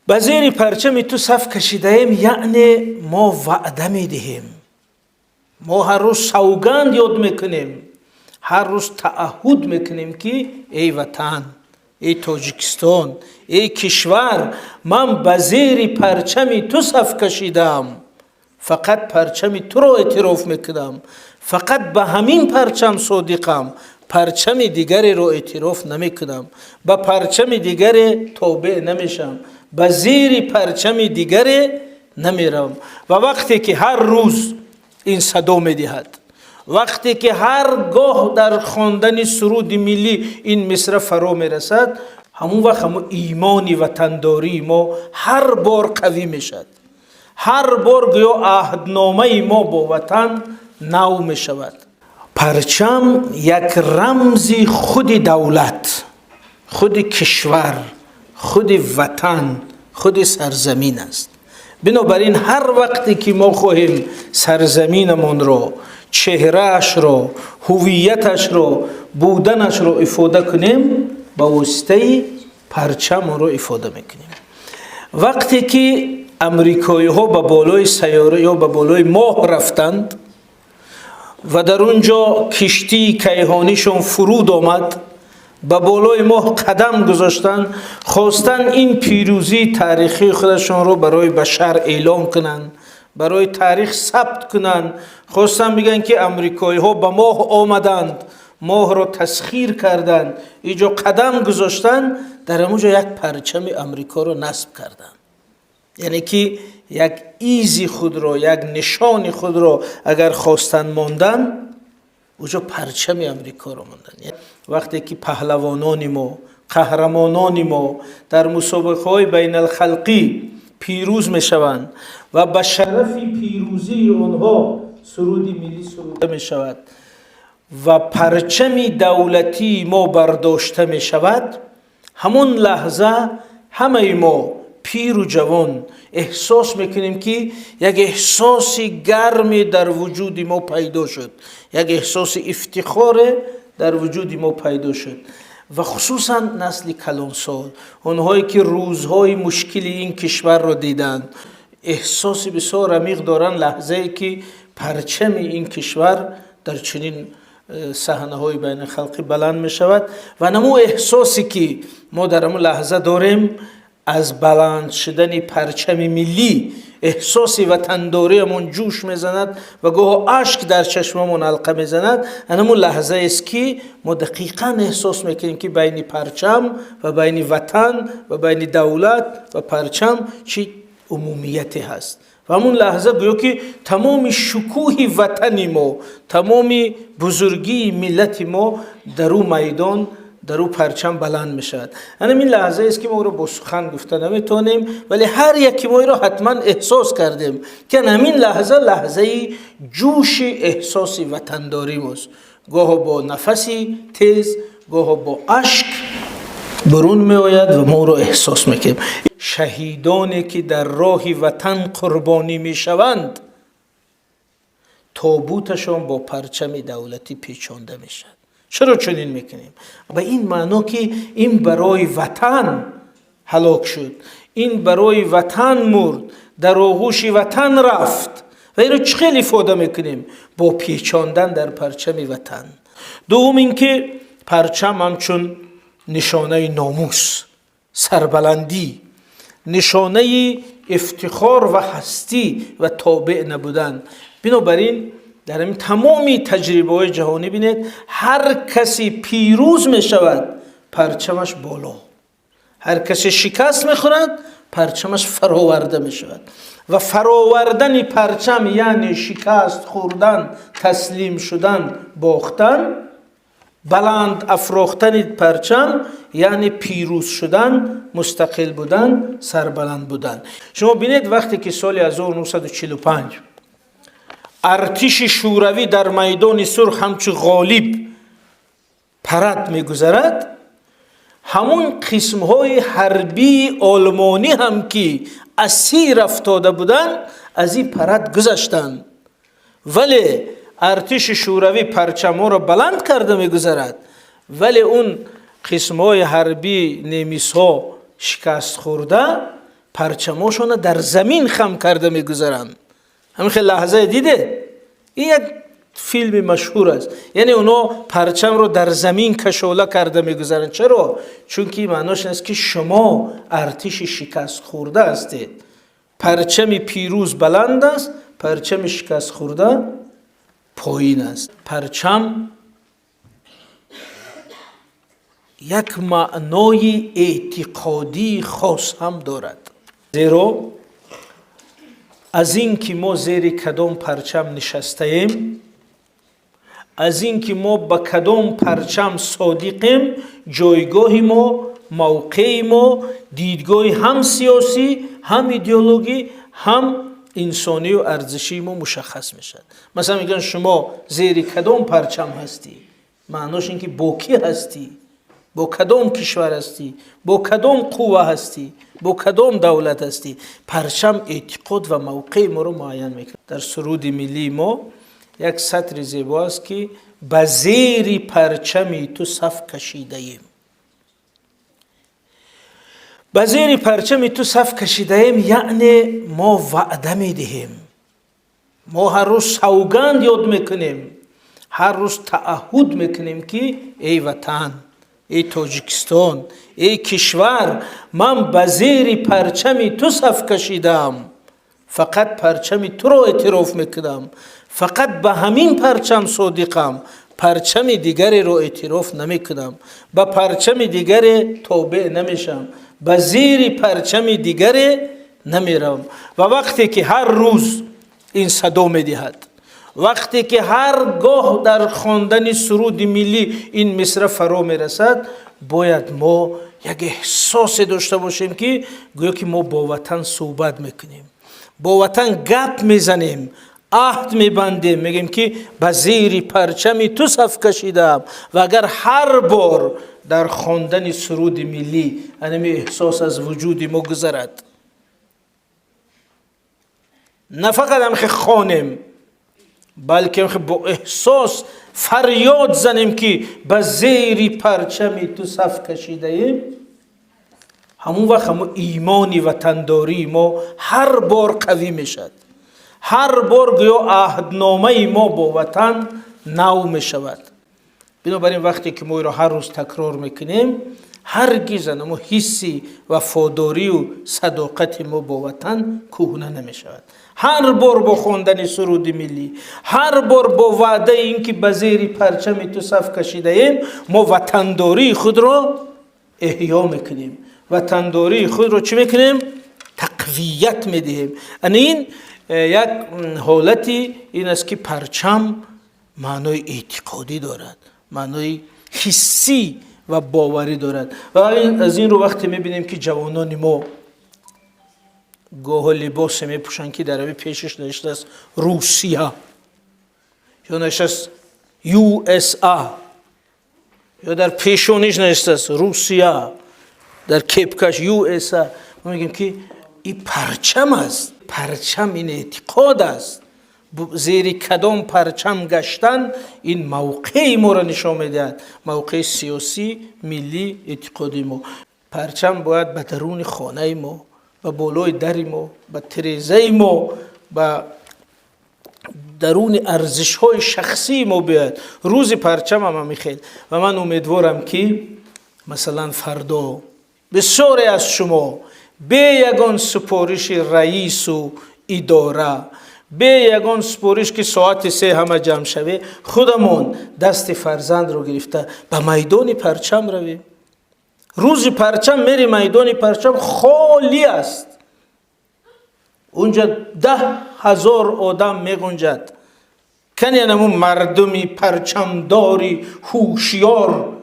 Ба зери парчами ту саф кашидаем, яъне мо ваъда медиҳем, мо ҳар рӯз савганд ёд мекунем, ҳар рӯз таъаҳҳуд мекунем, ки эй Ватан, эй Тоҷикистон, эй кишвар, ман ба зери парчами ту саф кашидам, фақат парчами туро эътироф мекунам, фақат ба ҳамин парчам содиқам, парчами дигареро эътироф намекунам, ба парчами дигаре тобеъ намешавам, ба зери парчами дигаре намеравам. Ва вақте ки ҳар рӯз ин садо медиҳад, вақте ки ҳар гоҳ дар хондани суруди миллӣ ин мисра фаро мерасад, ҳамон вақт ҳамон имони ватандории мо ҳар бор қавӣ мешавад, ҳар бор гӯё аҳдномаи мо бо Ватан нав мешавад. Парчам як рамзи худи давлат, худи кишвар, худи Ватан, худи сарзамин аст. Бинобар ин ҳар вақте ки мо хоҳем сарзаминамонро, чеҳраашро, ҳувияташро, буданашро ифода кунем, ба воситаи парчам онро ифода мекунем. Вақте ки амрикоиҳо ба болои сайёра ё ба болои моҳ рафтанд ва дар он ҷо киштии кайҳонишон фуруд омад, ба болои моҳ қадам гузоштанд, хостанд ин пирӯзии таърихии худашонро барои башар эълон кунанд, барои таърих сабт кунанд, хостанд бигӯянд, ки амрикоиҳо ба моҳ омаданд, моҳро тасхир карданд, иҷо қадам гузоштанд, дар ҳамон ҷо як парчами Амрикоро насб карданд. Яъне ки як изи худро, як нишони худро агар хостанд мондан, уҷо парчами Амрикоро монданд. Вақте ки паҳлавонони мо, қаҳрамонони мо дар мусобиқаҳои байналхалқӣ пирӯз мешаванд ва ба шарафи пирӯзии онҳо суруди миллӣ суруда мешавад ва парчами давлатии мо бардошта мешавад, ҳамон лаҳза ҳамаи мо, пиру ҷавон, эҳсос мекунем, ки як эҳсоси гарме дар вуҷуди мо пайдо шуд, як эҳсоси ифтихоре дар вуҷуди мо пайдо шуд. Ва хусусан насли калонсол, онҳое ки рӯзҳои мушкили ин кишварро диданд, эҳсоси бисёр амиқ доранд, лаҳзае ки парчами ин кишвар дар чунин саҳнаҳои байналхалқӣ баланд мешавад. Ва ҳамун эҳсосе ки мо дар ҳамун лаҳза дорем аз баланд шудани парчами миллӣ, эҳсоси ватандориамон ҷӯш мезанад ва гоҳо ашк дар чашмамон ҳалқа мезанад. Ҳамун лаҳзаест, ки мо дақиқан эҳсос мекунем, ки байни парчам ва байни Ватан ва байни давлат ва парчам чӣ умумияте ҳаст. Ва ҳамун лаҳза гӯё ки тамоми шукӯҳи ватани мо, тамоми бузургии миллати мо дар ӯ майдон, дар ӯ парчам баланд мешавад. Ҳамин лаҳзаест, ки мо ӯро бо сухан гуфта наметавонем, вале ҳар яки мо иро ҳатман эҳсос кардем, ки ҳамин лаҳза лаҳзаи ҷӯши эҳсоси ватандорӣ мост. Гоҳо бо нафаси тез, гоҳо бо ашк берун меояд ва мо ӯро эҳсос мекунем. Шаҳидоне ки дар роҳи Ватан қурбонӣ мешаванд, тобуташон бо парчами давлатӣ печонда мешавад. Чаро чунин мекунем? Ба ин маъно, ки ин барои Ватан ҳалок шуд, ин барои Ватан мурд, дар оғӯши Ватан рафт. Ва инро чӣ хел ифода мекунем? Бо печондан дар парчами Ватан. Дуввум ин ки парчам ҳамчун нишонаи номус, сарбаландӣ, нишонаи ифтихор ва ҳастӣ ва тобеъ набудан. Бинобар ин дар ҳамин тамоми таҷрибаҳои ҷаҳонӣ бинед, ҳар касе пирӯз мешавад, парчамаш боло, ҳар касе шикаст мехӯрад, парчамаш фароварда мешавад. Ва фаровардани парчам яъне шикаст хӯрдан, таслим шудан, бохтан. Баланд афрохтани парчам яъне пирӯз шудан, мустақил будан, сарбаланд будан. Шумо бинед, вақте ки соли 1945 артиши Шӯравӣ дар Майдони Сурх ҳамчун ғолиб парад мегузарад, ҳамун қисмҳои ҳарбии олмонӣ ҳам, ки асир афтода буданд, аз ин парад гузаштанд. Вале артиши Шӯравӣ парчамҳоро баланд карда мегузарад, вале он қисмҳои ҳарбии немисҳо шикаст хӯрда. Парчамошона дар замин хам карда мегузаранд. Ҳамин хел лаҳзае диде? Ин як филми машҳур аст. Яъне онҳо парчамро дар замин кашола карда мегузаранд. Чаро? Чунки маънош ин аст, ки шумо артиши шикастхӯрда ҳастед. Парчами пирӯз баланд аст, парчами шикастхӯрда поин аст. Парчам як маънои эътиқодии хос ҳам дорад. Зеро аз ин ки мо зери кадом парчам нишастаем, аз ин ки мо ба кадом парчам содиқем, ҷойгоҳи мо, мавқеи мо, дидгоҳи ҳам сиёсӣ, ҳам идеологӣ, ҳам инсонию арзишии мо мушаххас мешавад. Масалан, мегӯянд, шумо зери кадом парчам ҳастӣ? Маънош ин ки бо кӣ ҳастӣ, бо кадом кишвар ҳастӣ, бо кадом қувва ҳастӣ, бо кадом давлат ҳастӣ. Парчам эътиқод ва мавқеи моро муайян мекунад. Дар суруди миллии мо як сатри зебо аст, ки ба зери парчами ту саф кашидаем. Ба зери парчами ту саф кашидаем, яъне мо ваъда медиҳем, мо ҳар рӯз савганд ёд мекунем, ҳар рӯз таъаҳҳуд мекунем, ки эй Ватан, эй Тоҷикистон, эй кишвар, ман ба зери парчами ту саф кашидам, фақат парчами туро эътироф мекунам, фақат ба ҳамин парчам содиқам, парчами дигареро эътироф намекунам, ба парчами дигаре тобеъ намешавам, ба зери парчами дигаре намеравам. Ва вақте ки ҳар рӯз ин садо медиҳад, вақте ки ҳар гоҳ дар хондани суруди миллӣ ин мисра фаро мерасад, бояд мо як эҳсосе дошта бошем, ки гӯё ки мо бо Ватан суҳбат мекунем, бо Ватан гап мезанем, аҳд мебандем, мегӯем, ки ба зери парчами ту саф кашидам. Ва агар ҳар бор дар хондани суруди миллӣ анами эҳсос аз вуҷуди мо гузарад, на фақат ҳамхе хонем, балки ҳамхе бо эҳсос фарёд занем, ки ба зери парчами ту саф кашидаем, ҳамон вақт ҳамон имони ватандории мо ҳар бор қавӣ мешавад, ҳар бор гӯё аҳдномаи мо бо Ватан нав мешавад. Бинобар ин, вақте ки мо иро ҳар рӯз такрор мекунем, ҳаргиз анамо ҳисси вафодорию садоқати мо бо Ватан кӯҳна намешавад. Ҳар бор бо хондани суруди миллӣ, ҳар бор бо ваъдаи ин ки ба зери парчами ту саф кашидаем, мо ватандории худро эҳё мекунем, ватандории худро чӣ мекунем? Тақвият медиҳем. Ана ин як ҳолати ин аст, ки парчам маънои эътиқодӣ дорад, маънои ҳиссӣ ва боварӣ дорад. Ва аз ин рӯ, вақте мебинем, ки ҷавонони мо гоҳо либосе мепӯшанд, ки дар ави пешаш навиштааст Русия ё навиштааст USA ё дар пешониш навиштааст Русия, дар кепкаш USA, мо мегӯем, ки ин парчам аст. Парчам ин эътиқод аст. Зери кадом парчам гаштан ин мавқеи моро нишон медиҳад, мавқеи сиёсӣ, миллӣ, эътиқодии мо. Парчам бояд ба даруни хонаи мо, ба болои дари мо, ба тирезаи мо, ба даруни арзишҳои шахсии мо биёяд. Рӯзи парчамам ҳамин хел. Ва ман умедворам, ки масалан фардо бисёре аз шумо бе ягон супориши раису идора, бе ягон супориш, ки соати 3 ҳама ҷамъ шаве, худамон дасти фарзандро гирифта ба майдони парчам равем. Рӯзи парчам мери, майдони парчам холӣ аст, унҷа 10 000 одам меғунҷад. Кани анамун мардуми парчамдори ҳушёр,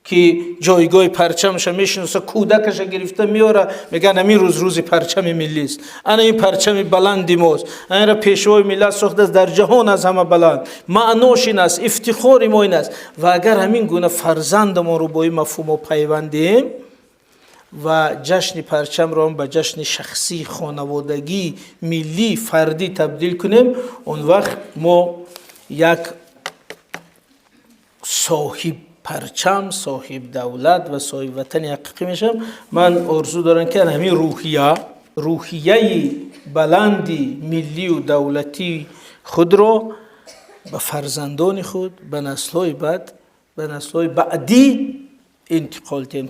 ки ҷойгоҳи парчамаша мешиноса, кӯдакаша гирифта меора, мегӯянд, ҳамин рӯз рӯзи парчами миллист, ана ин парчами баланди мост, анро Пешвои миллат сохтааст, дар ҷаҳон аз ҳама баланд, маънош ин аст, ифтихори мо ин аст. Ва агар ҳамин гуна фарзандамонро бо ин мафҳумҳо пайванд диҳем ва ҷашни парчамро ба ҷашни шахсӣ, хонаводагӣ, миллӣ, фардӣ табдил кунем, он вақт мо як соҳиб парчам, соҳиб давлат ва соҳиб ватани ҳақиқӣ мешавам. Ман орзу дорам, ки ҳамин рӯҳия Рӯҳияи баланди миллию давлатии худро ба фарзандони худ, ба наслҳои баъд, ба наслҳои баъдӣ интиқол диҳем.